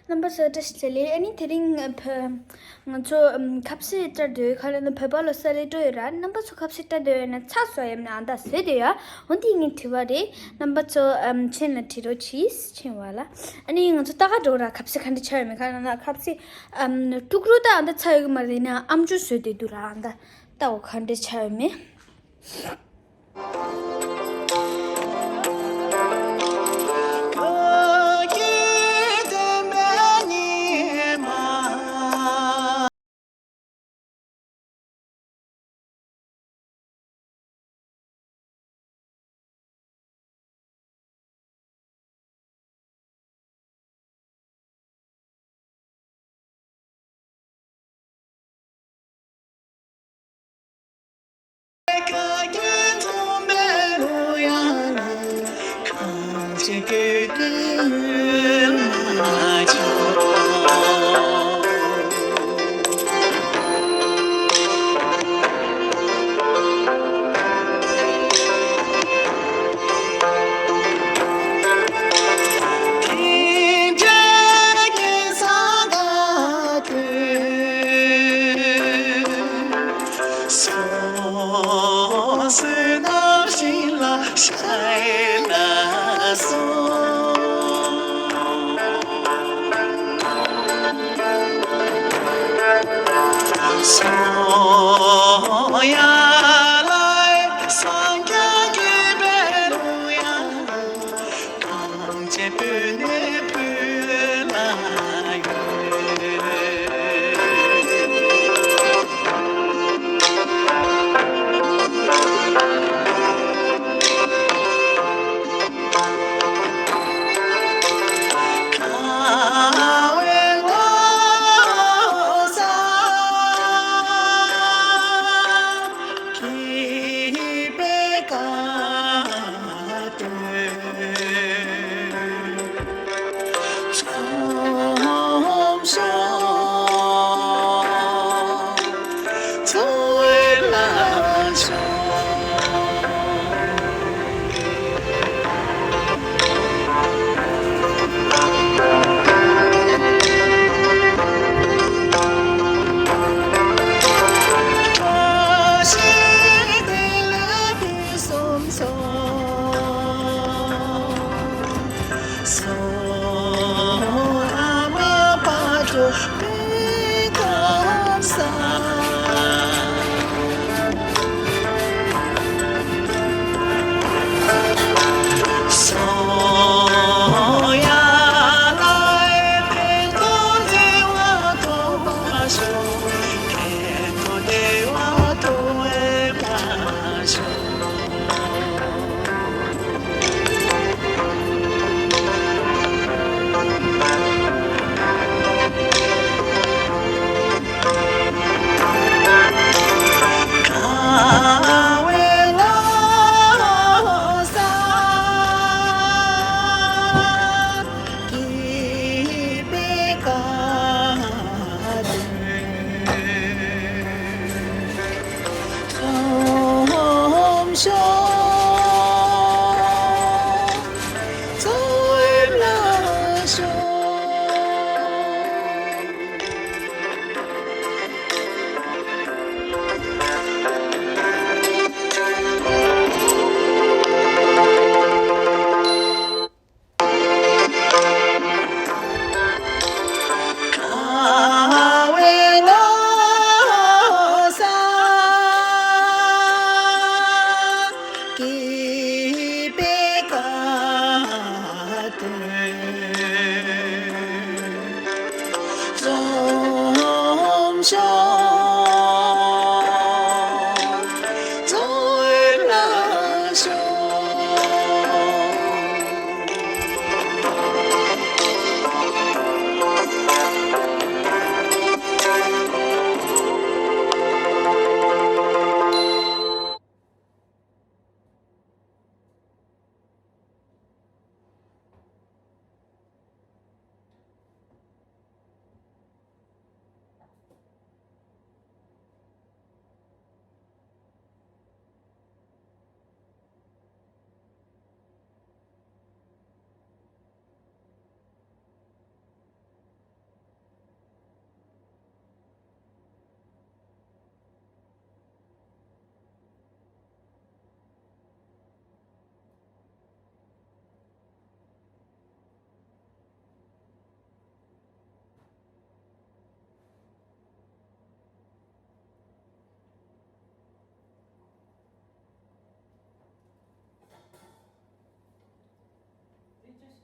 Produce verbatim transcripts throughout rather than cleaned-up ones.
རྣམ་པ་ཚོ་བཀྲ་ཤིས་བདེ་ལེགས། ཨ་ནི་དེ་རིང་ཨ་ཕ་ང་ཚོ་ཨམ་ཁ་ཟས་བཀྲ་འདོད་ཁ་ལ་ན་བོད་པ་ལོ་གསར་ལས་འགྲོ་ཡོད་ར། རྣམ་པ་ཚོ་ཁ་ཟས་བཀྲ་འདོད་ཡོད་ན་ཚ་སོ་ཡམ་ན་ཨ་འདའ་བཟོས་དེ་ཡ། འོན་ཏེ་ངས་དྲི་བ་རེད། རྣམ་པ་ཚོ་ཨམ་མཆན་ལ་བྲིས་རོགས་གྱིས། མཆན་བ་ལ། ཨ་ནི་ང་ཚོ་ལྟ་ག་འགྲོ་ར། ཁ་ཟས་ག་འདྲ་ཆགས་ཡོད་མེད་ཁ་ལ་ན་ཁ་ཟས་ཨམ་དཀྲུག་རུ་ད་ཨ་འདའ་ཚ་ཡོད་གི་མ་རེད་ན་ཨམ་ཅོག་བཟོས་དེ་འདུག་ར། ཨ་འདའ་ལྟ་འོ་ག་འདྲ་ཆགས་ཡོད་མེད།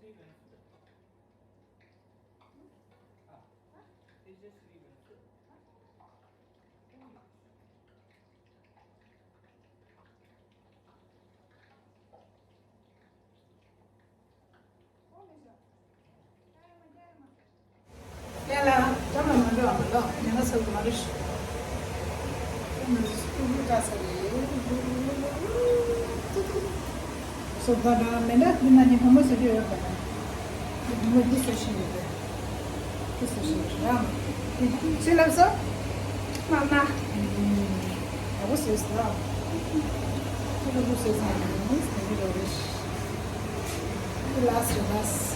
ཡ་ལ། ལྕམ་ལ་མ་འགྲོ་བ་ལོ། ཉན་ན་ཚར་མ་རེད། སོ་ད་ད་མེ་འདྲ་འདི་ན་ཉིན་བུ་མོ་ཟེར་གྱི་ཡོད་པ་ན། འདི་བུ་མོ་འདི་ཟེར་བཞིན་ཡོད་པས། འདི་ཟེར་བཞིན་ཡོད་ར། འདི་ཅི་ལབ་སོ། མ་མ། ཨ་བུ་ཟེར་སོ། ཁྱོད་ལ་བུ་ཟེར་སོང་ནི་ཟེར་གྱི་རོ་རེ། འདི་ལ་ཟེར་ལ།